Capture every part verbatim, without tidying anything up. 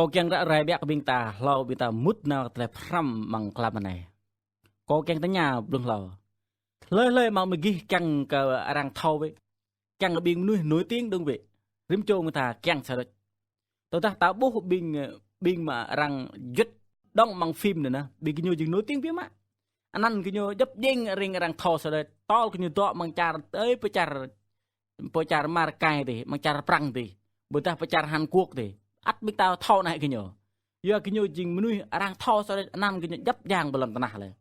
Kâo kiăng ră ruai biă kơ ƀing ta, hlâo ƀing ta mŭt nao tơlơi pơhrăm amăng klăm anai. Kâo kiăng tơña blung hlâo. Hlơi hlơi mơ̆ng gih kiăng kơ arăng thâo wơ̆t, kiăng kơ ƀing mơnuih nổi tiếng đơ̆ng wơ̆t. Rĭm čô ƀing ta kiăng sa đôč. Tơdah ta ƀuh ƀing, ƀing mơ̆ arăng juăt đŏng amăng phim anai nă, ƀing gơñu jing nổi tiếng biă mă. Anăn gơñu djŏp jing ring arăng thâo sa đôč. Tơl gơñu dŏ amăng čar, ơi, pơ čar, pơ čar Amêrik dih, amăng čar Prăng dih, ƀôdah pơ čar Hàn Quốc dih. Ăt ƀing ta thâo nă gơñu. Yua gơñu jing mơnuih arăng thâo sa đôč, anăn gơñu djŏp jang ƀơi lŏn tơnah lĕ.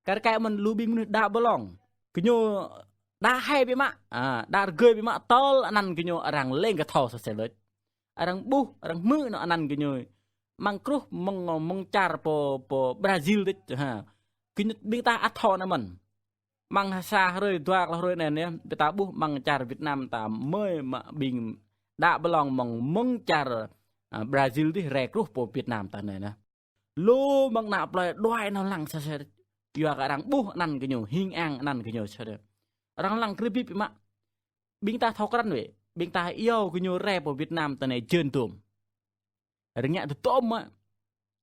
Kar kaĭ mơ̆n lu ƀing mơnuih đaŏ ƀlŏng. Gơñu đaŏ hai biă mă, a, đaŏ rơgơi biă mă tơl anăn gơñu arăng leng kơ thâo sa sel đôč. Arăng ƀuh, arăng hmư̆ nă anăn gơñu. Amăng kruh mơ̆ng, mơ̆ng čar pơ, pơ Brazil đôč, ha. Gơñu ƀing ta ăt thâo nă mơ̆n. Amăng sa hrơi dua klâo hrơi anai nă, ƀing ta ƀuh amăng čar Việt Nam ta mơi mă ƀing đaŏ ƀlŏng mơ̆ng, mơ̆ng čar, a, Brazil dih rai kruh pơ Việt Nam ta anai nă. Lu mơ̆ng ană plơi đuaĭ nao lăng sa sel. Yua kơ arăng ƀuh anăn gơñu, hing ang anăn gơñu sa sel. Arăng lăng krưp biă mă. Ƀing ta thâo krăn wơ̆t. Ƀing ta iâu gơñu rai pơ Việt Nam ta anai jơn dôm. Rơngiă tơdôm mă.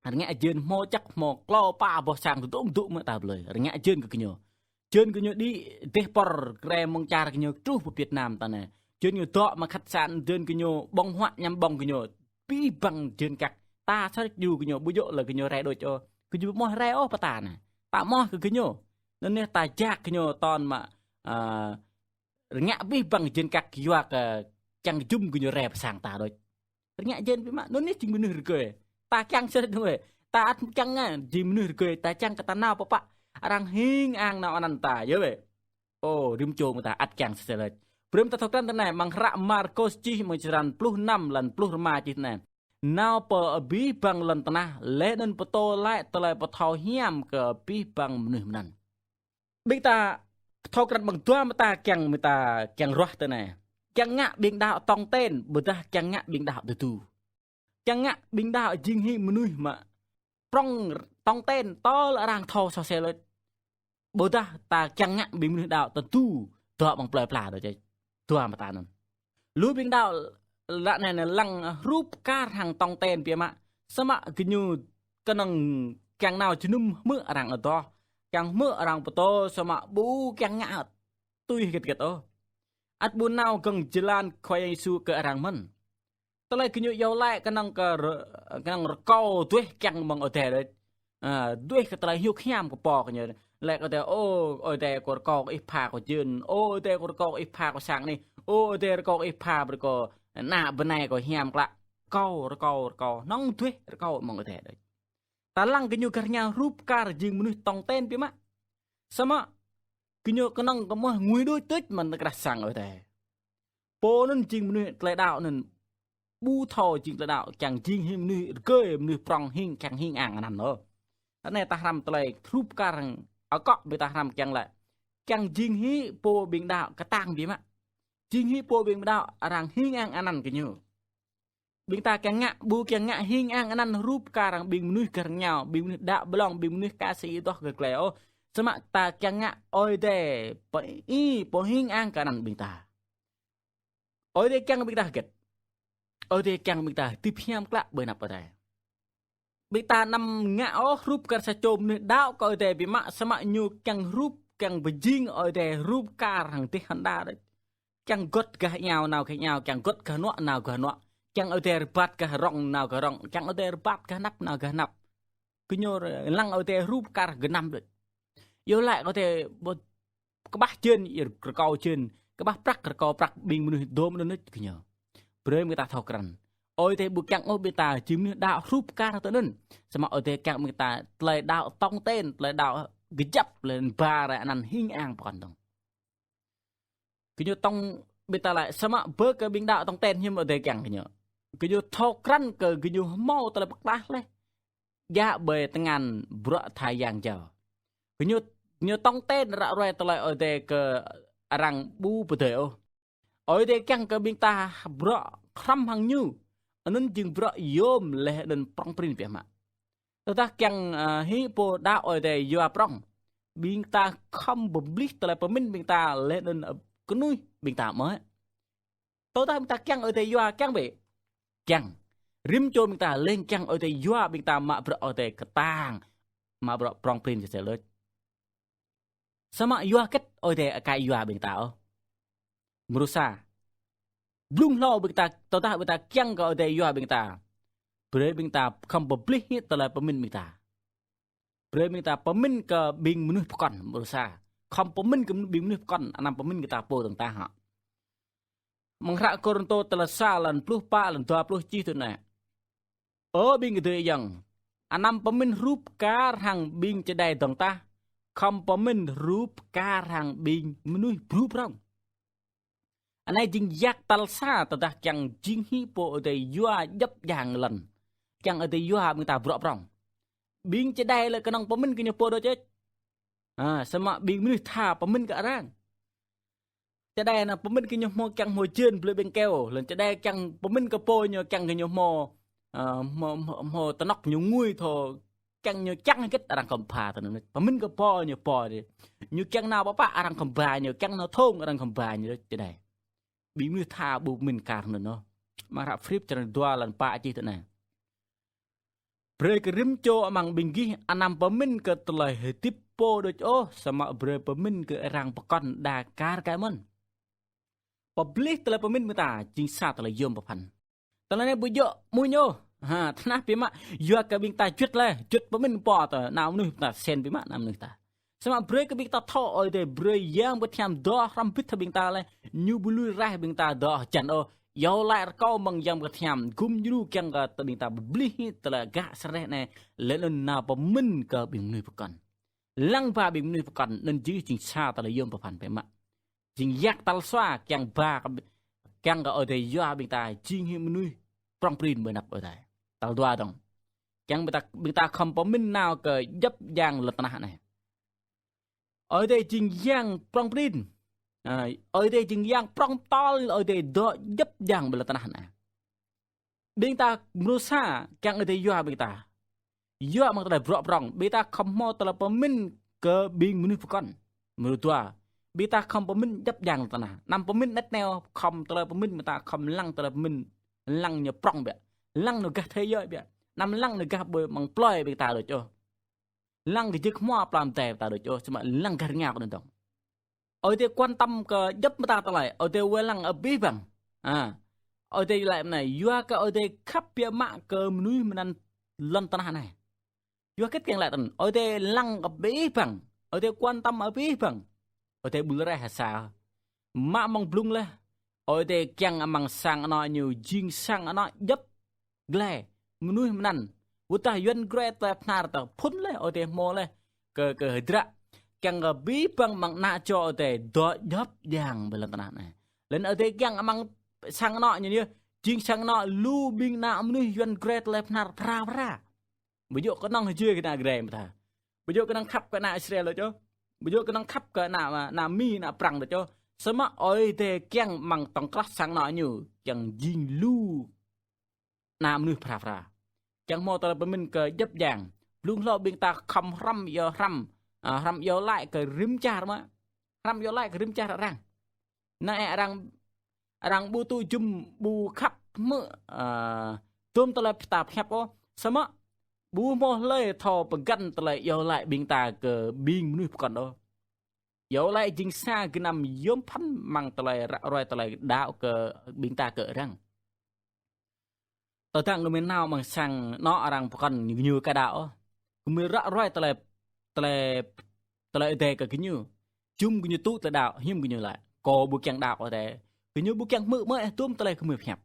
Rơngiă jơn hmâo čăk hmâo klâo pă boh sang tơdôm dŭ mă ta blơi. Rơngiă jơn kơ gơñu. Jơn gơñu đĭ dêh pơr, rai mơ̆ng čar gơñu truh pơ Việt Nam ta anai. Jơn gơñu dŏ mă khách sạn, jơn gơñu ƀơ̆ng huă añăm ƀơ̆ng gơñu. Abih bang jơn kăk. Ta sơrĭt djru gơñu, ƀu djơ̆ lĕ gơñu rai đôč ôh. Gơñu ƀu mơ̆ rai ôh pơ ta nă. Ta mơ̆ kơ gơñu. Anŭn yơh ta jak gơñu tơl mă, a, rơngiă abih bang jơn kăk yua kơ kiăng jum gơñu rai pơ sang ta đôč. Rơngiă jơn biă mă, anŭn yơh jing mơnuih rơgơi. Ta kiăng sơrĭt đơ̆ng wơ̆t. Ta ăt kiăng ngă jing mơnuih rơgơi, ta kiăng kơ ta nao pơpă arăng hing ang nao anăn ta, yơh wơ̆t. Ô, rĭm čô ƀing ta ăt kiăng sa sel đôč. Brơi ƀing ta thâo krăn tui anai, amăng hră Markôs čih mơ̆ng črăn pluh năm lăn pluh rơma čih tui anai. Nao pơ abih bang lŏn tơnah, laih anŭn pơtô laĭ tơlơi pơthâo hiam kơ abih bang mơnuih mơnăn. Ƀing ta thâo krăn amăng dua mơta kiăng, mơta kiăng ruah tui anai. Kiăng ngă ƀing đaŏ tong ten, ƀôdah kiăng ngă ƀing đaŏ tơdu. Kiăng ngă ƀing đaŏ jing hĭ mơnuih mă prŏng tong ten, tơl arăng thâo sa sel đôč. Ƀôdah ta kiăng ngă ƀing mơnuih đaŏ tơdu, dŏ amăng plơi pla đôč. Dua mơta anŭn. Lu ƀing đaŏ lăi anai nă lăng hrup kar hăng tong ten biă mă. Samơ̆ gơñu kơnơ̆ng kiăng nao jơnum hmư̆ arăng adoh. Kiăng hmư̆ arăng pơtô samơ̆ ƀu kiăng ngă tui hơget hơget ôh. Ăt ƀu nao gơ̆ng jơlan Khua Yang Yêsu kơ arăng mơ̆n. Tơlơi gơñu iâu laĭ kơnơ̆ng kơ rơ-, kơnơ̆ng rơkâo duih kiăng mơ̆ng Ơi Adai đôč. A, duih kơ tơlơi hiŭk hiam kơ pô gơñu. Laĭ kơ Ơi Adai, ô, Ơi Adai kâo rơkâo kơ ih pha kâo jơn. Ô, Ơi Adai kâo rơkâo kơ ih pha kâo sang anih. Ô, Ơi Adai rơkâo kơ ih pha brơi kâo ană bơnai kâo hiam klă. Rơkâo, rơkâo, rơkâo. Nŏng duih rơkâo mơ̆ng Ơi Adai đôč. Ta lăng gơñu gah rơngiao hrup kar jing mơnuih tong ten biă mă. Samơ̆ gơñu kơnơ̆ng kơ mơ̆ ngui đôč tŭč mơ̆n tơ krah sang Ơi Adai. Pô anŭn jing mơnuih tơlơi đaŏ anŭn ƀu thâo jing tơlơi đaŏ, kiăng jing hĭ mơnuih rơgơi, mơnuih prŏng hing, kiăng hing ang anăn ôh. Anai ta hrăm tơlơi hrup kar hăng akŏ ƀing ta hrăm kiăng laĭ. Kiăng jing hĭ pô ƀing đaŏ kơtang biă mă. Jing hĭ pô ƀing đaŏ arăng hing ang anăn gơñu. Ƀing ta kiăng ngă, ƀu kiăng ngă hing ang anăn hrup kar hăng ƀing mơnuih gah rơngiao, ƀing mơnuih đaŏ ƀlŏng, ƀing mơnuih ka sĭ adoh kơ glai ôh. Samơ̆ ta kiăng ngă Ơi Adai pơ-, ih, pô hing ang kơ anăn ƀing ta. Ơi Adai kiăng ƀing ta hơget? Ơi Adai kiăng ƀing ta hơdip hiam klă ƀơi anăp Ơi Adai. Ƀing ta anăm ngă ôh hrup kar sa čô mơnuih đaŏ kơ Ơi Adai biă mă samơ̆ ñu kiăng hrup, kiăng pơjing Ơi Adai hrup kar hăng dêh hơnda đôč. Kiăng gŏt gah iao nao gah iao, kiăng gŏt gah hơnuă nao gah hơnuă. Kiăng Ơi Adai rơbat gah rŏng nao gah rŏng. Kiăng Ơi Adai rơbat gah anăp nao gah anăp. Gơñu lăng Ơi Adai hrup kar gơnam đôč. Yua laĭ kơ Ơi Adai ƀu kơƀah jơn, rơkâo jơn. Kơƀah prăk, rơkâo prăk, ƀing mơnuih dôm anŭn đôč gơñu. Brơi ƀing ta thâo krăn. Ơi Adai ƀu kiăng ôh ƀing ta jing mơnuih đaŏ hrup kar tui anŭn. Samơ̆ Ơi Adai kiăng ƀing ta tơlơi đaŏ tong ten, tơlơi đaŏ kơjăp, tơlơi ba rai anăn hing ang pơkŏn dơ̆ng. Gơñu tong ƀing ta laĭ, samơ̆ bơ kơ ƀing đaŏ tong ten hiư̆m Ơi Adai kiăng gơñu. Gơñu thâo krăn kơ gơñu hmâo tơlơi pơklah laih. Djă ƀơi tơngan bruă tha yang jao. Gơñu, gơñu tong ten ră ruai tơlơi Ơi Adai kơ arăng ƀu pơdơi ôh. Ơi Adai kiăng kơ ƀing ta bruă hrăm hăng ñu. Anŭn jing bruă yôm laih anŭn prŏng prin biă mă. Tơdah kiăng, a, hĭ pô đaŏ Ơi Adai yua prŏng. Ƀing ta khŏm pơblih tơlơi pơmĭn ƀing ta laih anŭn, a, kơnuih ƀing ta mơ̆. Tơdah ƀing ta kiăng Ơi Adai yua kiăng bĕ. Kiăng. Rĭm čô ƀing ta leng kiăng Ơi Adai yua ƀing ta mă bruă Ơi Adai kơtang, mă bruă prŏng prin kơ sel đôč. Samơ̆ yua hơget Ơi Adai aka yua ƀing ta ôh? Mrô sa, blung hlâo ƀing ta, tơdah ƀing ta kiăng kơ Ơi Adai yua ƀing ta, brơi ƀing ta khŏm pơblih hĭ tơlơi pơmĭn ƀing ta. Brơi ƀing ta pơmĭn kơ ƀing mơnuih pơkŏn, mrô sa. Khŏm pơmĭn kơ ƀing mơnuih pơkŏn, anăm pơmĭn kơ ta pô dơ̆ng tah hă. Amăng hră Kôrintô tơlơi sa, lăn pluh pă, lăn dua pluh čih tui anai: Ơ ƀing adơi ayŏng, anăm pơmĭn hrup kar hăng ƀing čơđai dơ̆ng tah, khŏm pơmĭn hrup kar hăng ƀing mơnuih bru prŏng. Anai jing yak tal sa tơdah kiăng jing hĭ pô Ơi Adai yua djŏp djang lŏn. Kiăng Ơi Adai yua ƀing ta bruă prŏng. Ƀing čơđai lĕ kơnơ̆ng pơmĭn kơ ñu pô đôč. Ha, samơ̆ ƀing mơnuih tha pơmĭn kơ arăng. Čơđai anŭn pơmĭn kơ ñu hmâo, kiăng hmâo jên blơi ƀing keo. Lŏn čơđai kiăng pơmĭn kơ pô ñu, kiăng kơ ñu hmâo, ơ, hmâo, hmâo, hmâo tơnŏk ñu ngui thâo, kiăng ñu kiăng hơget arăng khŏm ba tơ anŭn. Pơmĭn kơ pô ñu pô đôč. Ñu kiăng nao pơpă arăng khŏm ba ñu, kiăng nao thŏng arăng khŏm ba ñu đôč čơđai. Ƀing mơnuih tha ƀu pơmĭn kar anŭn ôh. Amăng hră Philip črăn dua lăn pă čih tui anai: Brơi kơ rĭm čô amăng ƀing gih anăm pơmĭn kơ tơlơi hơdip pô đôč ôh, samơ̆ brơi pơmĭn kơ arăng pơkŏn đa kar kaĭ mơ̆n. Pơblih tơlơi pơmĭn ƀing ta jing sa tơlơi yôm pơphan. Tơlơi anai ƀu djơ̆ mơ̆n ôh. Ha, tơnah biă mă, yua kơ ƀing ta juăt laih, juăt pơmĭn pô ta, ană mơnuih ta sen biă mă, ană mơnuih ta. Samơ̆ brơi kơ ƀing ta thâo Ơi Adai brơi Yang Bơngăt Hiam dŏ hrŏm hơbĭt hăng ƀing ta laih, ñu ƀu lui raih ƀing ta dŏ hơjăn ôh. Iâu laĭ rơkâo mơ̆ng Yang Bơngăt Hiam, gum djru kiăng kơ ƀing ta pơblih hĭ tơlơi gah sơreh anai, laih anŭn nao pơmĭn kơ ƀing mơnuih pơkŏn. Lăng ba ƀing mơnuih pơkŏn, anŭn jing jing sa tơlơi yôm pơphan biă mă. Jing yak tal sa kiăng ba, kiăng kơ Ơi Adai yua ƀing ta jing hĭ mơnuih prŏng prin ƀơi anăp Ơi Adai. Tal dua dơ̆ng. Kiăng ƀing ta, ƀing ta khŏm pơmĭn nao kơ djŏp djang lŏn tơnah anai. Ơi Adai jing Yang prŏng prin. Ơ, Ơi Adai jing Yang prŏng pơtô, Ơi Adai dŏ djŏp djang ƀơi lŏn tơnah anai. Ƀing ta mrô sa kiăng Ơi Adai yua ƀing ta. Yua amăng tơlơi bruă prŏng, ƀing ta khŏm hmâo tơlơi pơmĭn kơ ƀing mơnuih pơkŏn. Mrô dua, ƀing ta khŏm pơmĭn djŏp djang lŏn tơnah. Anăm pơmĭn anet aneo, khŏm tơlơi pơmĭn ƀing ta khŏm lăng tơlơi pơmĭn, lăng ñu prŏng biă. Lăng ñu gah thế giới biă. Anăm lăng ñu gah ƀơi amăng plơi ƀing ta đôč ôh. Lăng kơ jơk hmua plơi pơdai ta đôč ôh, samơ̆ lăng gah rơngiao kơ anŭn dơ̆ng. Ơi Adai quan tâm kơ djŏp mơta tơlơi, Ơi Adai wai lăng abih bang. Ha. Ơi Adai laĭ mơ̆n anai, yua kơ Ơi Adai khăp biă mă kơ mơnuih mơnăn lŏn tơnah anai. Yua hơget kiăng laĭ tui anŭn, Ơi Adai lăng abih bang, Ơi Adai quan tâm abih bang. Ơi Adai ƀu lui raih ha sa. Mă mơ̆ng blung laih, Ơi Adai kiăng amăng sang anŏ ñu jing sang anŏ djŏp glai, mơnuih mơnăn. Wơ̆t tơdah Yuan grê tơlơi pơhnar tơ phŭn laih, Ơi Adai hmâo laih kơ, kơ hơdră. Kiăng kơ abih bang amăng ană čô Ơi Adai dŏ djŏp djang ƀơi lŏn tơnah anai. Laih anŭn Ơi Adai kiăng amăng sang anŏ ñu yơh, jing sang anŏ lu ƀing ană mơnuih Yuan grê tơlơi pơhnar phara phara. Ƀu djơ̆ kơnơ̆ng hơjui kơ ană grê mơ̆ tha. Ƀu djơ̆ kơnơ̆ng khăp kơ ană Israel đôč ôh. Ƀu djơ̆ kơnơ̆ng khăp kơ ană, ană Mi, ană Prăng đôč ôh. Samơ̆ Ơi Adai kiăng amăng tŏng krah sang anŏ ñu, kiăng jing lu ană mơnuih phara phara. Kiăng hmâo tơlơi pơmĭn kơ djŏp djang. Blung hlâo ƀing ta khŏm hrăm iâu hrăm, ơ, hrăm iâu laĭ kơ rĭm čar mơ̆. Hrăm iâu laĭ kơ rĭm čar arăng. Anai arăng, arăng ƀu tŭ jum ƀu khăp hmư̆, ơ, tôm tơlơi ta pơhiăp ôh. Samơ̆ ƀu hmâo hlơi thâo pơgăn tơlơi iâu laĭ ƀing ta kơ ƀing mơnuih pơkŏn ôh. Iâu laĭ jing sa gơnam yôm pơphan amăng tơlơi ră ruai tơlơi đaŏ kơ ƀing ta kơ arăng. Tơdang gơmơi nao amăng sang anŏ arăng pơkŏn ñu aka đaŏ ôh. Gơmơi ră ruai tơlơi, tơlơi, tơlơi Ơi Adai kơ gơñu. Jum gơñu tŭ tơlơi đaŏ, hiư̆m gơñu laĭ: Kâo ƀu kiăng đaŏ kơ Ơi Adai. Gơñu ƀu kiăng hmư̆ mơ̆ ih tôm tơlơi gơmơi pơhiăp.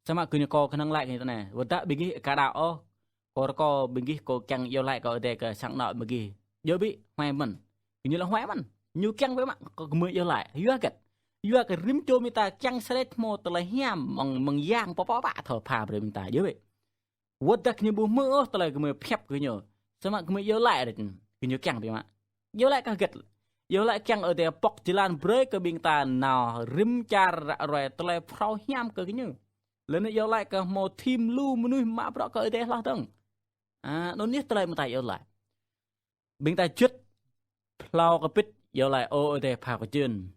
Samơ̆ gơñu kâo kơnơ̆ng laĭ kơ gơñu tui anai: Wơ̆t tơdah ƀing gih aka đaŏ ôh, kâo rơkâo ƀing gih kâo kiăng iâu laĭ kơ Ơi Adai kơ sang anŏ ƀing gih. Djơ̆ ƀĭ, huai mơ̆n. Gơñu laĭ huai mơ̆n. Ñu kiăng biă mă kơ gơmơi iâu laĭ. Yua hơget? Yua kơ rĭm čô ƀing ta kiăng sơlĕč hmâo tơlơi hiam mơ̆ng, mơ̆ng Yang pô pô pă thâo pha brơi ƀing ta. Djơ̆ ƀĭ. Wơ̆t tơdah gơñu ƀu hmư̆ ôh tơlơi gơmơi pơhiăp kơ gơñu. Samơ̆ gơmơi iâu laĭ đôč, gơñu kiăng biă mă. Iâu laĭ kơ hơget? Iâu laĭ kiăng Ơi Adai pŏk jơlan brơi kơ ƀing ta nao rĭm čar ră ruai tơlơi phrâo hiam kơ gơñu. Laih anŭn iâu laĭ kơ hmâo thim lu mơnuih mă bruă kơ Ơi Adai hloh dơ̆ng. A, anŭn yơh tơlơi ƀing ta iâu laĭ. Ƀing ta juăt hlâo kơ pĭt iâu laĭ: Ơ Ơi Adai pha kơ jơn.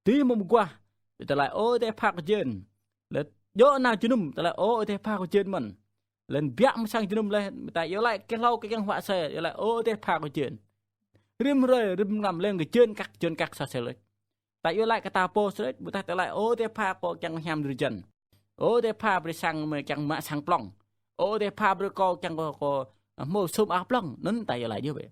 Tui mơ̆ng mơguah, ƀing ta laĭ: Ơ Ơi Adai pha kơ jơn. Laih Djơ̆ nao jơnum, tơlơi ơ Ơi Adai pha kơ jên mơ̆n. Lĕ biă mơ̆ng sang jơnum lĕ, mơta yơh laĭ kơ hlâo kơ kiăng huă sĕ, yơh laĭ ơ Ơi Adai pha kơ jên. Rĭm hrơi, rĭm mlam lĕ kơ jên kăk, jên kăk sa sĕ lĕ. Ta yơh laĭ kơ ta pô sĕ, mơta ta laĭ ơ Ơi Adai pha kơ kiăng hiam drơi jăn. Ơ Ơi Adai pha brơi sang mơ̆ kiăng mă sang plŏng. Ơ Ơi Adai pha brơi kơ kiăng kơ, kơ, hmâo sum ah plŏng. Anŭn ta yơh laĭ yơh bĕ.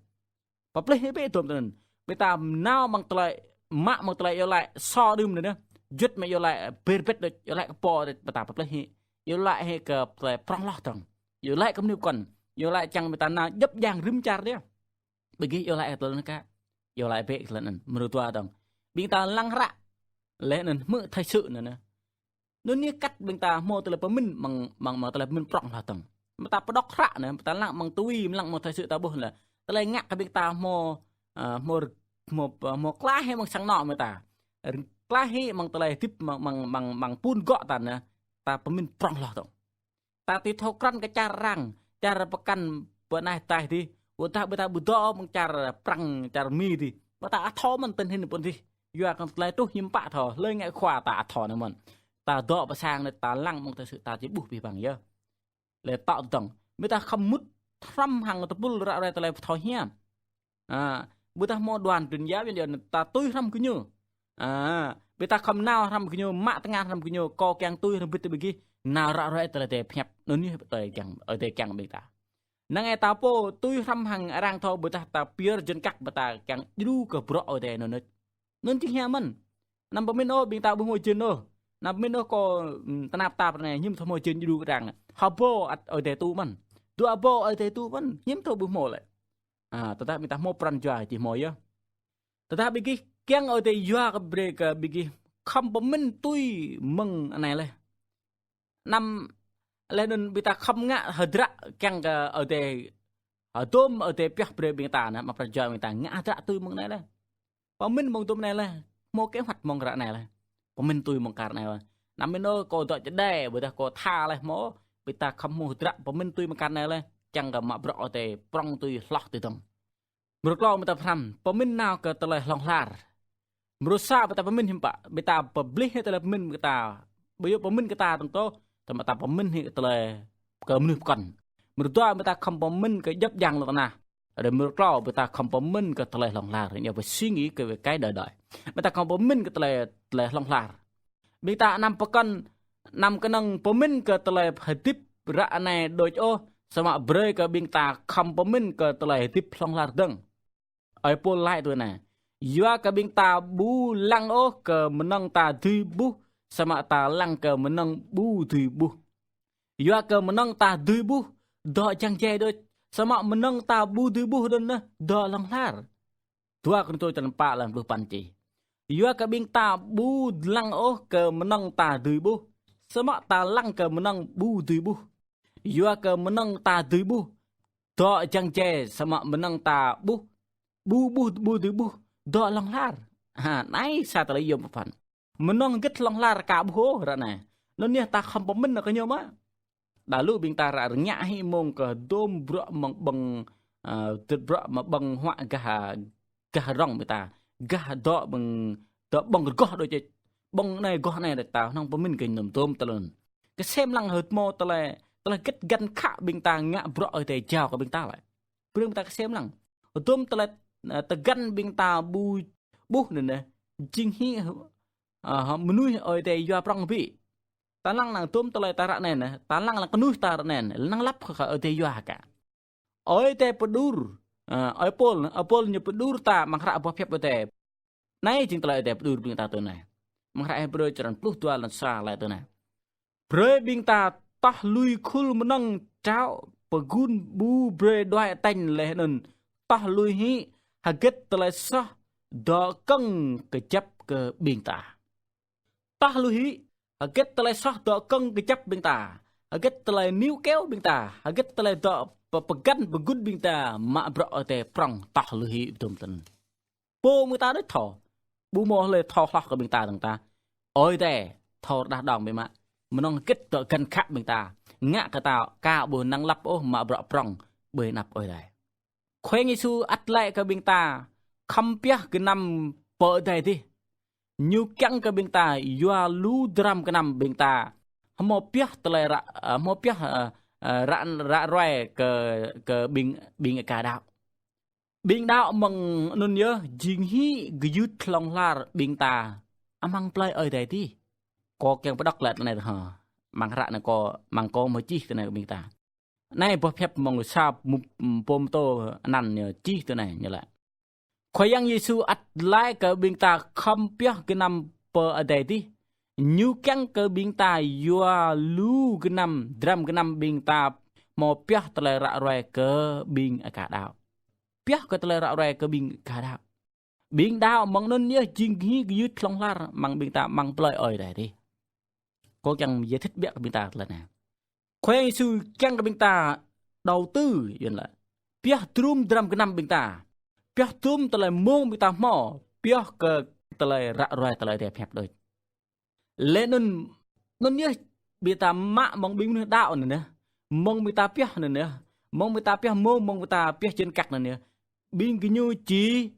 Pơplih hĭ bĕ tôm tơnăn. Ƀing ta nao mơ̆ng tơlơi, mă mơ̆ng tơlơi yơh laĭ sô đưm anai neh. Juăt mơ̆ yơh laĭ ber bet đôč, yơh laĭ kơ pô đôč, ƀing ta pơplih hĭ. Yơh laĭ hĭ kơ tơlơi prŏng hloh tŏng. Yơh laĭ kơ mơnuih pơkŏn. Yơh laĭ čang ƀing ta nao djŏp jang rĭm čar dih. Ƀing gih yơh laĭ tơlơi anŭn kă. Yơh laĭ bĕ tơlơi anŭn. Mơnuih tua tŏng. Ƀing ta lăng hră. Lĕ anŭn hmư̆ thời sự anŭn neh. Anŭn yơh kăt ƀing ta hmâo tơlơi pơmĭn mơ̆ng, mơ̆ng, mơ̆ng tơlơi pơmĭn prŏng hloh tŏng. Mơta pơđŏk hră neh, mơta lăng mơ̆ng tui, lăng mơ̆ng thời sự ta ƀuh lĕ. Tơlơi ngă kơ ƀing ta hmâo, ơ, hmâo, hmâo, hmâo klaih hĭ mơ̆ng sang anŏ mơta. Klaih hĭ mơ̆ng tơlơi hơdip mơ̆ng, mơ̆ng, mơ̆ng, mơ̆ng pun gŏ ta neh. Ta pơmĭn prŏng hloh tŏng. Ta tui thâo krăn kơ čar arăng, čar pơkăn pơ anai taih dih. Wơ̆t dah ƀing ta ƀu dŏ mơ̆ng čar Prăng, čar Mi dih. Mơta ăt thâo mơ̆n tơnhĭn pơ anai dih. Yua kơ tơlơi truh hiư̆m pă thâo, hlơi ngă khua ta ăt thâo anai mơ̆n. Ta dŏ pơ sang anai ta lăng mơ̆ng thời sự ta či ƀuh abih bang yơh. Lĕ tŏ tŏng. Mơta khŏm mŭt hrăm hăng tơpul ră ruai tơlơi pơthâo hiam. A, ƀu dah hmâo đoàn truyền giáo yuan yuan ta tui hrăm gơñu. A, ƀing ta khŏm nao hrăm gơñu, mă tơngan hrăm gơñu, kâo kiăng tui hrăm bit ƀing gih, nao ră ruai tơlơi Ơi Adai pơhiăp, anŭn yơh tơlơi kiăng, Ơi Adai kiăng ƀing ta. Năng ai ta pô tui hrăm hăng arăng thâo ƀu dah ta pơyơr jên kăk ƀing ta kiăng djru kơ bruă Ơi Adai anŭn neh. Anŭn jing hiam mơ̆n. Anăm pơmĭn ôh ƀing ta ƀu hmâo jên ôh. Anăm pơmĭn ôh kâo, ưm, tơnap tap anai, hiư̆m thâo hmâo jên djru kơ arăng. Hơbô Ơi Adai tŭ mơ̆n. Dua hơbô Ơi Adai tŭ mơ̆n, hiư̆m thâo ƀu hmâo lĕ. A, tơdah ƀing ta hmâo pran jua či hmâo yơh. Tơdah ƀing gih kiăng Ơi Adai yua kơ brơi kơ ƀing gih khŏm pơmĭn tui mơ̆ng anai laih. Anăm laih anŭn ƀing ta khŏm ngă hơdră kiăng kơ Ơi Adai, hơdôm Ơi Adai pioh brơi ƀing ta neh, mă pran jua ƀing ta ngă hơdră tui mơ̆ng anai laih. Pơmĭn mơ̆ng tôm anai laih, hmâo kế hoạch mơ̆ng ră anai laih. Pơmĭn tui mơ̆ng kar anai laih. Anăm pơmĭn ôh kâo dŏ čơđai, ƀu dah kâo tha laih hmâo, ƀing ta khŏm hmâo hơdră pơmĭn tui mơ̆ng kar anai laih, kiăng kơ mă bruă Ơi Adai prŏng tui hloh tui tŏng. Mrô klâo mơta pơhrăm, pơmĭn nao kơ tơlơi hlŏng lar. Mrô sa ƀing ta pơmĭn hiư̆m pă, ƀing ta pơplih hĭ tơlơi pơmĭn ƀing ta. Ƀu djơ̆ pơmĭn kơ ta tŏng tôh, tơma ta pơmĭn hĭ kơ tơlơi kơ mơnuih pơkŏn. Mrô dua ƀing ta khŏm pơmĭn kơ djŏp jang lŏn tơnah. Ră mrô klâo ƀing ta khŏm pơmĭn kơ tơlơi hlŏng lar, ñu pơsing ih kơ cái đời đời. Ƀing ta khŏm pơmĭn kơ tơlơi, tơlơi hlŏng lar. Ƀing ta anăm pơkŏn, anăm kơnơ̆ng pơmĭn kơ tơlơi hơdip ră anai đôč ôh, samơ̆ brơi kơ ƀing ta khŏm pơmĭn kơ tơlơi hơdip hlŏng lar dơ̆ng. Ơi Pôl laĭ tui anai: Yua kơ ƀing ta ƀu lăng ôh kơ mơnơ̆ng ta dưi ƀuh, samơ̆ ta lăng kơ mơnơ̆ng ƀu dưi ƀuh. Yua kơ mơnơ̆ng ta dưi ƀuh, dŏ jăng jai đôč, samơ̆ mơnơ̆ng ta ƀu dưi ƀuh anŭn neh, dŏ hlŏng lar. Dua Kôrintô črăn pă lăm pluh păn čih: Yua kơ ƀing ta ƀu lăng ôh kơ mơnơ̆ng ta dưi ƀuh, samơ̆ ta lăng kơ mơnơ̆ng ƀu dưi ƀuh. Yua kơ mơnơ̆ng ta dưi ƀuh, dŏ jăng jai, samơ̆ mơnơ̆ng ta ƀuh, ƀu ƀuh, ƀu dưi ƀuh, dŏ hlŏng lar. Ha, anai sa tơlơi yôm pơphan. Mơnơ̆ng hơget hlŏng lar ka ƀuh ôh ră anai. Anŭn yơh ta khŏm pơmĭn kơ ñu mơ̆. Đa lu ƀing ta ră rơngiă hĭ mơ̆ng kơ hơdôm bruă mơ̆ng ƀơ̆ng, ơ, tơlơi bruă mơ̆ng ƀơ̆ng huă gah, gah rŏng ƀing ta. Gah dŏ ƀơ̆ng, dŏ ƀơ̆ng rơgoh đôč čĕč. Ƀơ̆ng anai rơgoh anai đôč ta, hnong pơmĭn kơ ñu tôm tơlơi. Kơsem lăng hơmâo tơlơi, tơlơi hơget găn khă ƀing ta ngă bruă Ơi Adai jao kơ ƀing ta lĕ. Brơi ƀing ta kơsem lăng. Hơdôm tơlơi, ơ, tơgăn ƀing ta ƀu ƀuh anŭn neh, jing hĭ, ơ, mơnuih Ơi Adai yua prŏng ƀĭ. Ta lăng năng hơdôm tơlơi ta ră anai neh, ta lăng năng kơnuih ta ră anai neh, năng lăp kơ Ơi Adai yua kă. Ơi Adai pơđur, ơ, Ơi Pôl, Ơi Pôl ñu pơđur ta mơ̆ng hră boh pơhiăp Ơi Adai. Anai jing tơlơi Ơi Adai pơđur ƀing ta tui anai. Mơ̆ng hră Hêbrơ črăn pluh dua lăn sa laĭ tui anai: Brơi ƀing ta toh lui khul mơnơ̆ng trao pơgun ƀu brơi đuaĭ tañ laih anŭn toh lui hĭ hơget tơlơi soh dŏ kơ̆ng kơjăp kơ ƀing ta. Toh lui hĭ hơget tơlơi soh dŏ kơ̆ng kơjăp ƀing ta, hơget tơlơi níu kéo ƀing ta, hơget tơlơi dŏ pơ-, pơgăn pơgun ƀing ta mă bruă Ơi Adai prŏng toh lui hĭ hơdôm tơnăn. Pô mơ̆ng ta đôč thâo, ƀu hmâo hlơi thâo hloh kơ ƀing ta dơ̆ng tah. Ơi Adai thâo rơđah đong biă mă. Mơnơ̆ng hơget dŏ găn khă ƀing ta, ngă kơ ta ka ƀu năng lăp ôh mă bruă prŏng ƀơi anăp Ơi Adai. Khua Yang Yêsu ăt laĭ kơ ƀing ta khŏm pioh gơnam pơ adai adih. Ñu kiăng kơ ƀing ta yua lu dram gơnam ƀing ta Hmâo pioh tơlơi ră, ơ, hmâo pioh, ơ, ơ, ră, ră ruai kơ, kơ ƀing, ƀing aka đaŏ. Ƀing đaŏ mơ̆ng anŭn yơh jing hĭ gơyut hlŏng lar ƀing ta amăng plơi Ơi Adai adih. Kâo kiăng pơđŏk glaĭ tui anai hă. Amăng hră anai kâo, amăng kâo mơ̆ čih tui anai kơ ƀing ta. Anai boh pơhiăp mơ̆ng sa pơtô anăn ñu čih tui anai ñu laĭ. Khua Yang Yêsu ăt laĭ kơ ƀing ta khŏm pioh gơnam pơ adai adih. Ñu kiăng kơ ƀing ta yua lu gơnam, dram gơnam ƀing ta hmâo pioh tơlơi ră ruai kơ ƀing aka đaŏ. Pioh kơ tơlơi ră ruai kơ ƀing aka đaŏ. Ƀing đaŏ mơ̆ng anŭn yơh jing hĭ gơyut hlŏng lar amăng ƀing ta amăng plơi Ơi Adai adih. Kâo kiăng giải thích biă kơ ƀing ta tơlơi anai. Khua Yang Yêsu kiăng kơ ƀing ta đầu tư, yua anŭn lĕ. Pioh drum dram gơnam ƀing ta. Pioh drum tơlơi mông ƀing ta hmâo. Pioh kơ tơlơi ră ruai tơlơi Ơi Adai pơhiăp đôč. Lĕ anŭn, anŭn yơh ƀing ta mă mơ̆ng ƀing mơnuih đaŏ anŭn yơh. Mơ̆ng ƀing ta pioh anŭn yơh. Mơ̆ng ƀing ta pioh mông, mơ̆ng ƀing ta pioh čơnkăk anŭn yơh. Ƀing gơñu či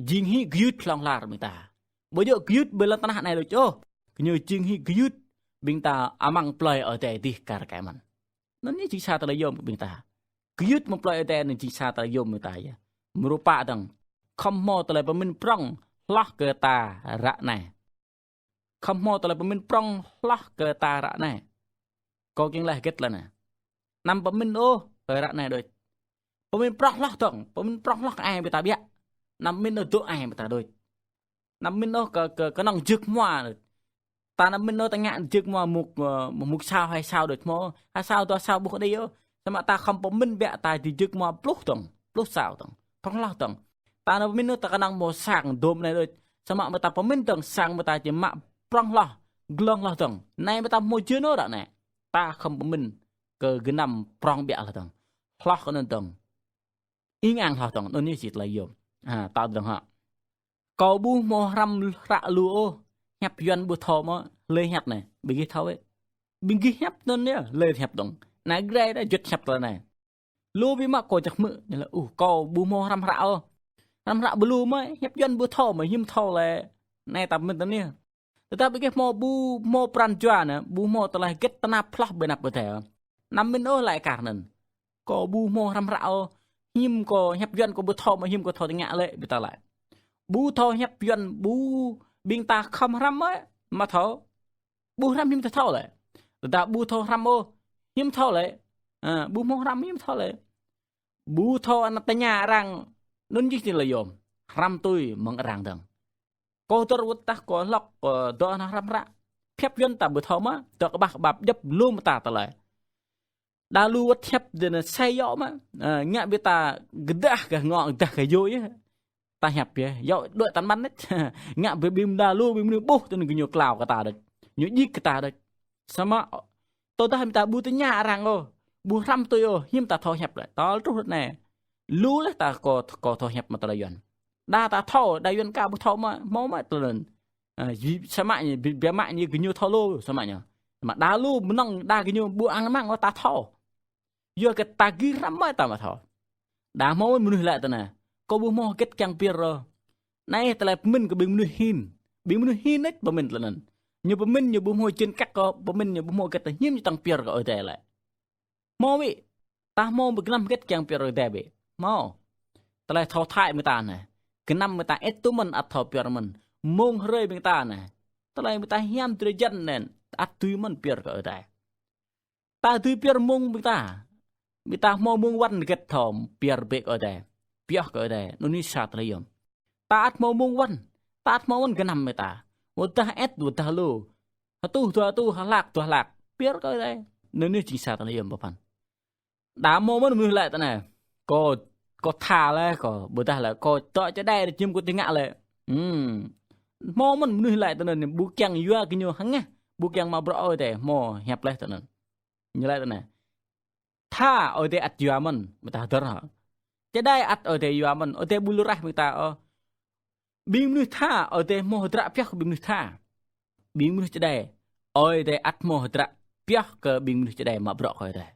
jing hĭ gơyut hlŏng lar ƀing ta. Ƀu djơ̆ gơyut ƀơi lŏn tơnah anai đôč ôh. Gơñu jing hĭ gơyut ƀing ta amăng plơi Ơi Adai adih kar kaĭ mơ̆n. Anŭn yơh jing sa tơlơi yôm kơ ƀing ta. Gơyut amăng plơi Ơi Adai anŭn jing sa tơlơi yôm ƀing ta yơh. Mơrupa dơ̆ng. Khŏm hmâo tơlơi pơmĭn prŏng hloh kơ ta ră anai. Khŏm hmâo tơlơi pơmĭn prŏng hloh kơ ta ră anai. Kâo kiăng laĭ hơget lĕ anai. Anăm pơmĭn ôh kơ ră anai đôč. Pơmĭn prŏng hloh dơ̆ng, pơmĭn prŏng hloh kơ ai ƀing ta biă. Anăm pơmĭn ôh dŏ ai ƀing ta đôč. Anăm pơmĭn ôh kơ, kơ, kơnơ̆ng jơk hmua đôč. Ta anăm pơmĭn ôh ta ngă jơk hmua mŭk, ơ, mŭk sao hai sao đôč hmâo. Hai sao dua sao ƀu kơđi ôh. Samơ̆ ta khŏm pơmĭn biă ta či jơk hmua pluh dơ̆ng, pluh sao dơ̆ng, prŏng hloh dơ̆ng. Ta anăm pơmĭn ôh ta kơnơ̆ng hmâo sang dôm anai đôč. Samơ̆ mơ̆ ta pơmĭn dơ̆ng sang mơ̆ ta či mă prŏng hloh, glông hloh dơ̆ng. Anai mơ̆ ta hmâo jơnô ră anai. Ta khŏm pơmĭn kơ gơnam prŏng biă hloh dơ̆ng. Hloh kơ anŭn dơ̆ng. Ing ang hloh dơ̆ng, anŭn yơh jing tơlơi yôm. Ha, ta dơ̆ng hă. Kâo ƀu hmâo hrăm hră lu ôh, hiăp Yuan ƀu thâo mơ̆, hlơi hiăp anai, ƀing gih thâo ĕ. Ƀing gih hiăp anŭn yơh, hlơi hiăp dơ̆ng. Anai grai đa juăt hiăp tơlơi anai. Lu biă mă kâo čăk hmư̆, ñu laĭ, uh, kâo ƀu hmâo hrăm hră ôh. Hrăm hră ƀu lu mơ̆, hiăp Yuan ƀu thâo mơ̆, hiư̆m thâo lĕ. Anai ta pơmĭn tui anai. Tơdah ƀing gih hmâo ƀu hmâo pran jua anai, ƀu hmâo tơlơi hơget tơnap hloh ƀơi anăp Ơi Adai. Anăm pơmĭn ôh laĭ kar anŭn. Kâo ƀu hmâo hrăm hră ôh, hiư̆m kâo hiăp Yuan kâo ƀu thâo mơ̆ hiư̆m kâo thâo tơña lĕ, ƀing ta laĭ. Ƀu thâo hiăp Yuan ƀu ƀing ta khŏm hrăm mơ̆, mă thâo. Ƀu hrăm hiư̆m ta thâo lĕ. Tơdah ƀu thâo hrăm ôh, hiư̆m thâo lĕ. Ha, ƀu hmâo hrăm hiư̆m thâo lĕ. Ƀu thâo ană tơña arăng, anŭn jing tơlơi yôm. Hrăm tui mơ̆ng arăng dơ̆ng. Kâo dơ̆r wơ̆t tah kâo hlŏk, ơ, dŏ ană hrăm hră. Hiăp Yuan ta ƀu thâo mơ̆, dŏ kơƀah kơƀap djŏp lu mơta tơlơi. Đa lu wơ̆t hiăp dơ̆ng sai yŏ mơ̆. Ơ, ngă ƀing ta gơdah gah ngŏ, gơdah gah yô yơh. Ta hiăp yơh, yŏ đuaĭ tăn măn đôč. Ngă ƀing, ƀing đa lu ƀing mơnuih ƀuh tui anŭn gơñu klao kơ ta đôč. Ñu djik kơ ta đôč. Samơ̆ tơdah ƀing ta ƀu tơña arăng ôh, ƀu hrăm tui ôh, hiư̆m ta thâo hiăp lĕ. Tơl truh ră anai. Lu laih ta kâo, kâo thâo hiăp mă tơlơi Yuan. Đa ta thâo, đa Yuan ka ƀu thâo mơ̆, hmâo mơ̆ tơlơi anŭn. Ơ, samơ̆ ñu, biă, biă mă ñu gơñu thâo lu, samơ̆ ñu. Samơ̆ đa lu mơnơ̆ng đa gơñu ƀu ang măng ôh ta thâo. Yua kơ ta gir hrăm mơ̆ ta mă thâo. Đa hmâo mơnuih laĭ tui anai. Kâo ƀu hmâo hơget kiăng pơyơr ôh. Anai tơlơi pơmĭn kơ ƀing mơnuih hin. Ƀing mơnuih hin đôč pơmĭn tơlơi anŭn. Ñu pơmĭn ñu ƀu hmâo čơnkăk kơ, pơmĭn ñu ƀu hmâo hơget ta hiư̆m ñu tơ̆ng pơyơr kơ Ơi Adai lĕ. Hmâo wĭ. Ta hmâo ƀơi gơnam hơget kiăng pơyơr Ơi Adai wĭ. Hmâo. Tơlơi thâo thai ƀing ta anai. Gơnam ƀing ta ĕt tŭ mơ̆n ăt thâo pơyơr mơ̆n. Mông hrơi ƀing ta anai. Tơlơi ƀing ta hiam drơi jăn anai. Ăt dưi mơ̆n pơyơr kơ Ơi Adai. Ta dưi pơyơr mông ƀing ta. Ƀing ta hmâo mông wăn hơget thâo pơyơr bĕ kơ Ơi Adai. Pioh kơ Ơi Adai. Anŭn yơh sa tơlơi yôm. Ta ăt hmâo mông wăn. Ta ăt hmâo wăn gơnam ƀing ta. Wơ̆t dah ĕt, wơ̆t dah lu. Hơtuh, dua hơtuh, hlak, dua hlak. Pơyơr kơ Ơi Adai. Anŭn yơh jing sa tơlơi yôm pơphan. Đa hmâo mơ̆n mơnuih laĭ tui anai. Kâo, kâo tha laih kâo, ƀôdah laih kâo dŏ čơđai đôč hiư̆m kâo či ngă lĕ. Hmm. Hmâo mơ̆n mơnuih laĭ tui anai, ƀu kiăng yua kơ ñu hơngah, ƀu kiăng mă bruă Ơi Adai, hmâo hiăp laih tui anai. Ñu laĭ tui anai. Tha Ơi Adai ăt yua mơ̆n, ƀôdah dơ̆r hă. Čơđai ăt Ơi Adai yua mơ̆n, Ơi Adai ƀu lu raih ƀing ta ôh. Ƀing mơnuih tha, Ơi Adai hmâo hơdră pioh kơ ƀing mơnuih tha. Ƀing mơnuih čơđai, Ơi Adai ăt hmâo hơdră pioh kơ ƀing mơnuih čơđai mă bruă kơ Ơi Adai.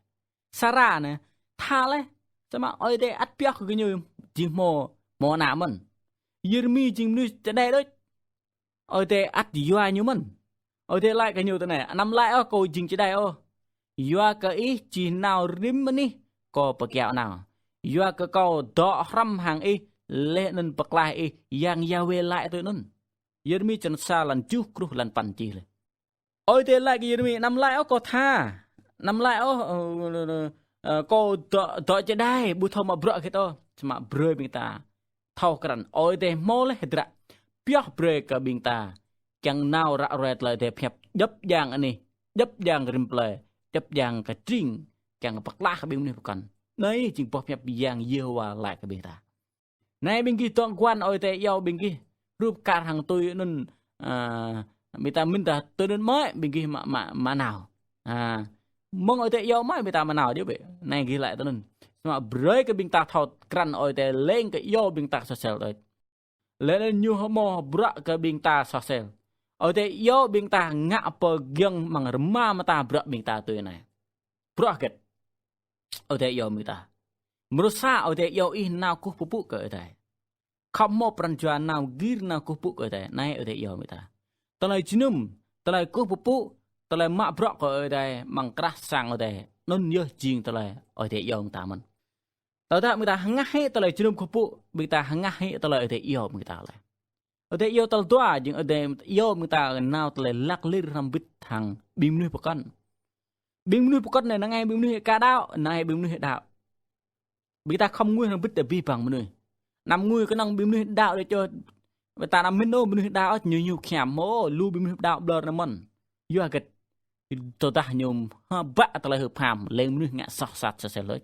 Sara anai, tha laih, samơ̆ Ơi Adai ăt pioh kơ gơñu jing hmâo, hmâo ană mơ̆n. Yêrêmi jing mơnuih čơđai đôč. Ơi Adai ăt yua ñu mơ̆n. Ơi Adai laĭ kơ ñu tui anai: Anăm laĭ ôh kâo jing čơđai ôh. Yua kơ ih či nao rĭm anih kâo pơkiaŏ nao. Yua kơ kâo dŏ hrŏm hăng ih laih anŭn pơklaih ih, Yang Yahweh laĭ tui anŭn. Yêrêmi črăn sa, lăn tơjuh truh lăn păn čih laih. Ơi Adai laĭ kơ Yêrêmi: Anăm laĭ ôh kâo tha. Anăm laĭ ôh, ơ, ơ, kâo dŏ, dŏ čơđai, ƀu thâo mă bruă hơget ôh. Samơ̆ brơi ƀing ta thâo krăn Ơi Adai hmâo laih hơdră pioh brơi kơ ƀing ta kiăng nao ră ruai tơlơi Ơi Adai pơhiăp djŏp djang anih, djŏp djang rĭm plơi, djăp djang kơ tring, kiăng pơklaih kơ ƀing mơnuih pơkŏn. Anai jing boh pơhiăp Yang Yêhôwa laĭ kơ ƀing ta. Anai ƀing gih dŏ guăn Ơi Adai iâu ƀing gih, hrup kar hăng tui anŭn, ơ, ƀing ta mĭn ta tui anŭn mơ̆ ƀing gih mă, mă, mă nao. Ơ, mơ̆ng Ơi Adai iâu mơ̆ ƀing ta mă nao djơ̆ bĕ. Anai gih laĭ tui anŭn. Samơ̆ brơi kơ ƀing ta thâo krăn Ơi Adai leng kơ iâu ƀing ta soh sel đôč. Laih anŭn ñu hmâo bruă kơ ƀing ta soh sel. Ơi Adai iâu ƀing ta ngă pơgiŏng amăng rơma mơta bruă ƀing ta tui anai. Bruă hơget Ơi Adai iâu ƀing ta? Mrô sa, Ơi Adai iâu ih nao kơkuh pơpŭ kơ Ơi Adai. Khŏm hmâo pran jua nao gir nao kơkuh pơpŭ kơ Ơi Adai. Anai Ơi Adai iâu ƀing ta. Tơlơi jơnum, tơlơi kơkuh pơpŭ, tơlơi mă bruă kơ Ơi Adai amăng krah sang Ơi Adai. Anŭn yơh jing tơlơi Ơi Adai iâu ƀing ta mơ̆n. Tơdah ƀing ta hơngah hĭ tơlơi jơnum kơkuh pơpŭ, ƀing ta hơngah hĭ tơlơi Ơi Adai iâu ƀing ta laih. Ơi Adai iâu tal dua, jing Ơi Adai iâu ƀing ta nao tơlơi lăk lir hrŏm hơbĭt hăng ƀing mơnuih pơkŏn. Ƀing mơnuih pơkŏn anai, năng ai ƀing mơnuih aka đaŏ, năng ai ƀing mơnuih đaŏ. Ƀing ta khŏm ngui hrŏm hơbĭt abih bang mơnuih. Anăm ngui kơnơ̆ng ƀing mơnuih đaŏ đôč ôh. Ƀing ta anăm mĭn ôh, mơnuih đaŏ ôh ñu ñu khiam, ôh, lu ƀing mơnuih đaŏ ƀlŏr anai mơ̆n. Yua hơget? Tơdah ñu hơbă tơlơi hơpăm, leng mơnuih ngă soh sat soh sel đôč.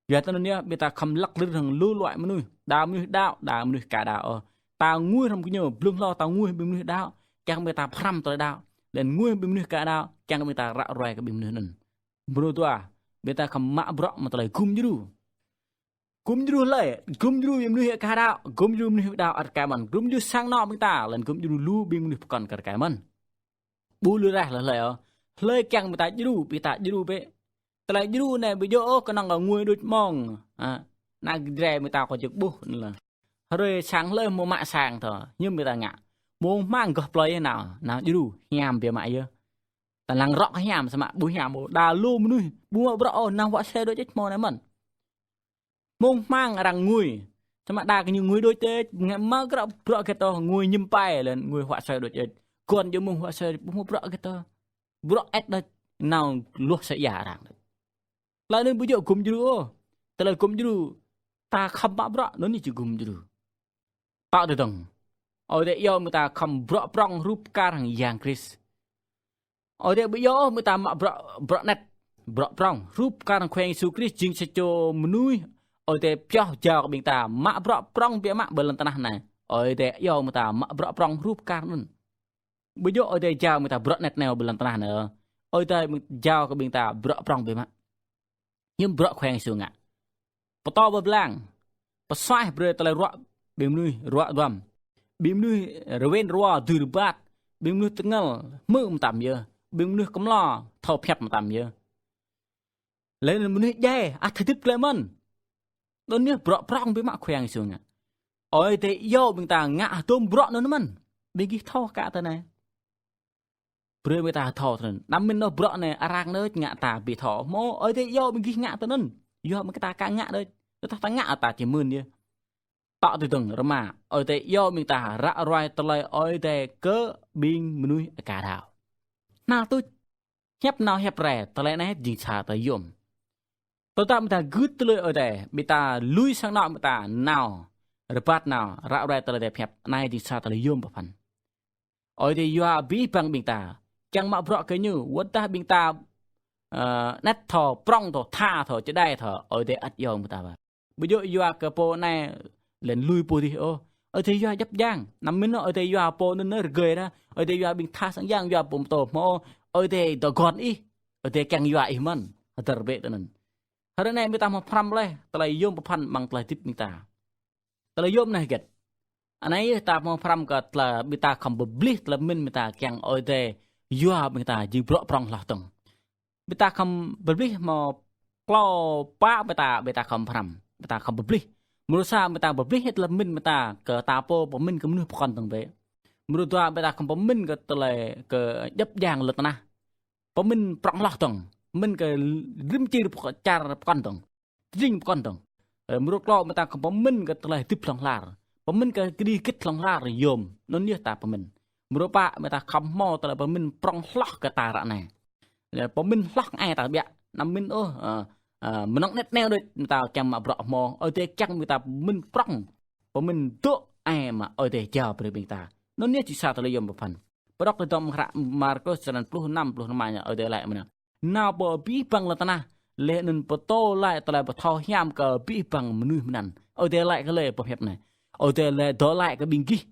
Yua tui anŭn yơh, ƀing ta khŏm lăk lir hăng lu luai mơnuih, đa mơnuih đaŏ, đa mơnuih aka đaŏ ôh. Ta ngui hrŏm gơñu, blung hlâo ta ngui ƀing mơnuih đaŏ, kiăng ƀing ta pơhrăm tơlơi đaŏ, laih anŭn ngui ƀing mơnuih aka đaŏ, kiăng ƀing ta ră ruai kơ ƀing mơnuih anŭn. Mrô dua, ƀing ta khŏm mă bruă mơ̆ng tơlơi gum djru. Gum djru hlơi? Gum djru ƀing mơnuih aka đaŏ, gum djru mơnuih đaŏ ăt rơkai mơ̆n, gum djru sang anŏ ƀing ta, laih anŭn gum djru lu ƀing mơnuih pơkŏn kơ rơkai mơ̆n. Ƀu lui raih hlơi ôh. Hlơi kiăng ƀing ta djru, ƀing ta djru bĕ. Tơlơi djru anai ƀu djơ̆ ôh kơnơ̆ng kơ ngui đôč mơ̆ng. Ha, anai Jrai ƀing ta kơ jơk ƀuh anŭn lah. Hrơi sang hlơi hmâo mă sang thâo, hiư̆m ƀing ta ngă. Mông hmang gah plơi nao, nao djru, hiam biă mă yơh. Ta lăng rŏ kơ hiam, samơ̆ ƀu hiam ôh. Đa lu mơnuih ƀu mă bruă ôh, nao huă sơi đôč ĕč hmâo anai mơ̆n. Mông hmang arăng ngui. Samơ̆ đa kơ ñu ngui đôč ĕč, ngă mă grăp bruă hơget ôh, ngui ñim pai laih anŭn ngui huă sơi đôč ĕč. Gơ̆n jơ̆ mông huă sơi ƀu mă bruă hơget ôh. Bruă ĕč đôč, nao luh sơi ia arăng đôč. Tơlơi anŭn ƀu djơ̆ gum djru ôh. Tơlơi gum djru, ta khŏm mă bruă, anŭn anai či gum djru. Tŏ tơdơ̆ng. Ơi Adai iâu ƀing ta khŏm bruă prŏng hrup kar hăng Yang Krist. Ơi Adai ƀu iâu ôh ƀing ta mă bruă, bruă anet, bruă prŏng. Hrup kar hăng Khua Yang Yêsu Krist jing sa čô mơnuih, Ơi Adai pioh jao kơ ƀing ta mă bruă prŏng biă mă ƀơi lŏn tơnah anai. Ơi Adai iâu ƀing ta mă bruă prŏng hrup kar anŭn. Ƀu djơ̆ Ơi Adai jao ƀing ta bruă anet anai ƀơi lŏn tơnah anai. Ơi Adai jao kơ ƀing ta bruă prŏng biă mă. Hiư̆m bruă Khua Yang Yêsu ngă? Pơtô pơblang, pơsuaih brơi tơlơi ruă ƀing mơnuih ruă duăm. Ƀing mơnuih rơwen rơwo dưi rơbat, ƀing mơnuih tơngăl hmư̆ mơtam yơh, ƀing mơnuih kơmlô thâo pơhiăp mơtam yơh. Laih anŭn mơnuih djai ăt hơdip glaĭ mơ̆n. Anŭn yơh bruă prŏng biă mă Khua Yang Yêsu ngă. Ơi Adai iâu ƀing ta ngă hơdôm bruă anŭn mơ̆n. Ƀing gih thâo kơ tui anai. Brơi ƀing ta thâo tui anŭn. Anăm mĭn ôh bruă anai arăng anŭn ngă ta ƀu thâo. Hmâo Ơi Adai iâu ƀing gih ngă tui anŭn. Yua ƀing ta aka ngă đôč. Tơdah ta ngă ta či mưn yơh. Tŏ tơdơ̆ng rơma, Ơi Adai iâu ƀing ta ră ruai tơlơi Ơi Adai kơ ƀing mơnuih aka đaŏ. Hơnăl tuč, hiăp nao hiăp rai, tơlơi anai jing sa tơlơi yôm. Tơdah ƀing ta gưt tơlơi Ơi Adai, ƀing ta lui sang anŏ ƀing ta nao, rơbat nao, ră ruai tơlơi Ơi Adai pơhiăp, anai jing sa tơlơi yôm pơphan. Ơi Adai yua abih bang ƀing ta, kiăng mă bruă kơ ñu, wơ̆t tơdah ƀing ta, ơ, anet thâo, prŏng thâo, tha thâo, čơđai thâo, Ơi Adai ăt iâu ƀing ta. Ƀu djơ̆ yua kơ pô anai laih anŭn lui pô adih ôh. Ơi Adai yua djăp djang. Anăm mĭn ôh Ơi Adai yua pô anŭn anai rơgơi dah. Ơi Adai yua ƀing tha sang yang, yua pô pơtô hmâo ôh. Ơi Adai dŏ gŏn ih. Ơi Adai kiăng yua ih mơ̆n. Hơdơr bĕ tui anŭn. Hrơi anai ƀing ta hmâo pơhrăm laih tơlơi yôm pơphan amăng tơlơi hơdip ƀing ta. Tơlơi yôm anai hơget? Anai yơh ta hmâo pơhrăm kơ tơlơi ƀing ta khŏm pơblih tơlơi mĭn ƀing ta kiăng Ơi Adai yua ƀing ta jing bruă prŏng hloh dơ̆ng. Ƀing ta khŏm pơblih hmâo klâo pă ƀing ta, ƀing ta khŏm pơhrăm, ƀing ta khŏm pơblih. Mrô sa ƀing ta pơblih hĭ tơlơi mĭn ƀing ta kơ ta pô pơmĭn kơ mơnuih pơkŏn dơ̆ng bĕ. Mrô dua ƀing ta khŏm pơmĭn kơ tơlơi kơ djŏp djang lŏn tơnah. Pơmĭn prŏng hloh dơ̆ng, mĭn kơ rĭm čir pơk-, čar pơkŏn dơ̆ng, tơring pơkŏn dơ̆ng. Ơ, mrô klâo ƀing ta khŏm pơmĭn kơ tơlơi hơdip hlŏng lar, pơmĭn kơ kơđi hơgĕt hlŏng lar yôm, anŭn yơh ta pơmĭn. Mrô pă ƀing ta khŏm hmâo tơlơi pơmĭn prŏng hloh kơ ta ră anai. Lĕ pơmĭn hloh ai ta ƀiă, anăm mĭn ôh, ơ, ơ, mơnơ̆ng anet aneo đôč ƀing ta kiăng mă bruă hmâo, Ơi Adai kiăng ƀing ta pơmĭn prŏng, pơmĭn dŏ ai mă Ơi Adai jao brơi ƀing ta. Anŭn yơh či sa tơlơi yôm pơphan. Pơđŏk tơdŏng mơ̆ng hră Markôs črăn pluh năm, pluh năm anai Ơi Adai laĭ mơ̆n: Nao pơ abih bang lŏn tơnah, laih anŭn pơtô laĭ tơlơi pơthâo hiam kơ abih bang mơnuih mơnăn. Ơi Adai laĭ kơ lĕ pơhiăp anai. Ơi Adai laĭ dŏ laĭ kơ ƀing gih,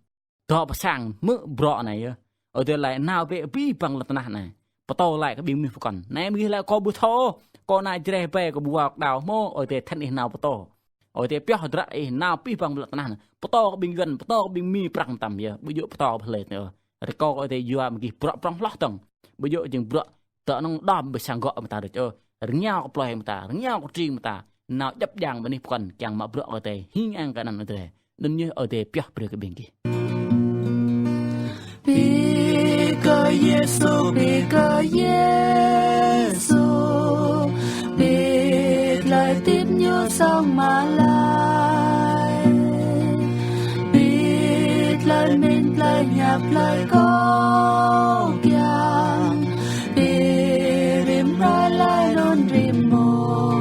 dŏ pơ sang hmư̆ bruă anai yơh. Ơi Adai laĭ nao pơ abih bang lŏn tơnah anai, pơtô laĭ kơ ƀing mơnuih pơkŏn. Anai ƀing gih laĭ kâo ƀu thâo, kâo nao Jrai ƀai kâo ƀu wao kơđao hmâo, Ơi Adai thăn ih nao pơtô. Ơi Adai pioh hơdră ih nao abih bang lŏn tơnah anai, pơtô kơ ƀing Yuan, pơtô kơ ƀing Mi Prăng mơtam yơh, ƀu djơ̆ pơtô pơ hlơi ôh. Rơkâo kơ Ơi Adai yua ƀing gih bruă prŏng hloh dơ̆ng. Ƀu djơ̆ jing bruă tơ anŭn đom ƀơi sang gŏ ƀing ta đôč ôh. Rơngiao kơ plơi ƀing ta, rơngiao kơ tring ƀing ta, nao djŏp djang ƀơi anih pơkŏn kiăng mă bruă kơ Ơi Adai, hing ang kơ anăn Ơi Adai. Anŭn yơh Ơi Adai pioh brơi kơ ƀing gih. Bĭ kơ Yêsu, bĭ kơ Yêsu, bĭ tơlơi hơdip ñu song mă lăi. Bĭ tơlơi mĭn tơlơi hiăp tơlơi kâo kiăng, bĭ rĭm hrơi laih anŭn rĭm mông.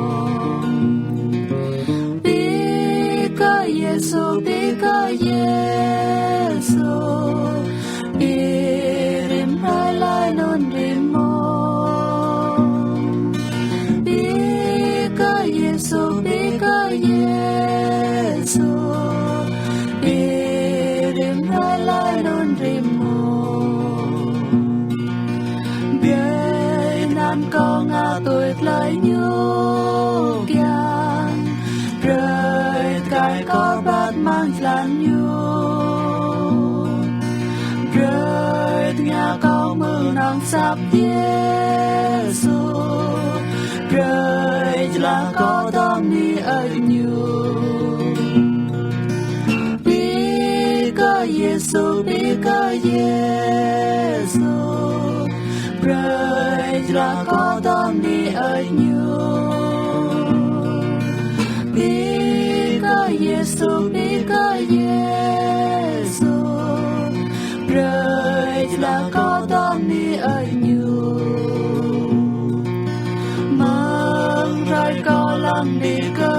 Bĭ kơ Yêsu, bĭ kơ Yêsu, bĭ rĭm hrơi laih anŭn rĭm mông. Bĭ kơ Yêsu, bĭ kơ Yêsu, bĭ rĭm hrơi laih anŭn rĭm mông. Brơi anăn kâo ngă tui tơlơi ñu kiăng, brơi tơkai kâo rơbat amăng jơlan ñu. Brơi tơngia kâo hmư̆ nong asăp Yêsu, brơi jơlan kâo dŏ amăng anih ñu. Bĭ kơ Yêsu, bĭ kơ Yêsu, brơi jơlan kâo dŏ amăng anih ñu. Bĭ kơ Yêsu, bĭ kơ Yêsu, brơi jơlan kâo dŏ amăng anih ñu. Mơ̆ng hrơi kâo lăng bĭ kơ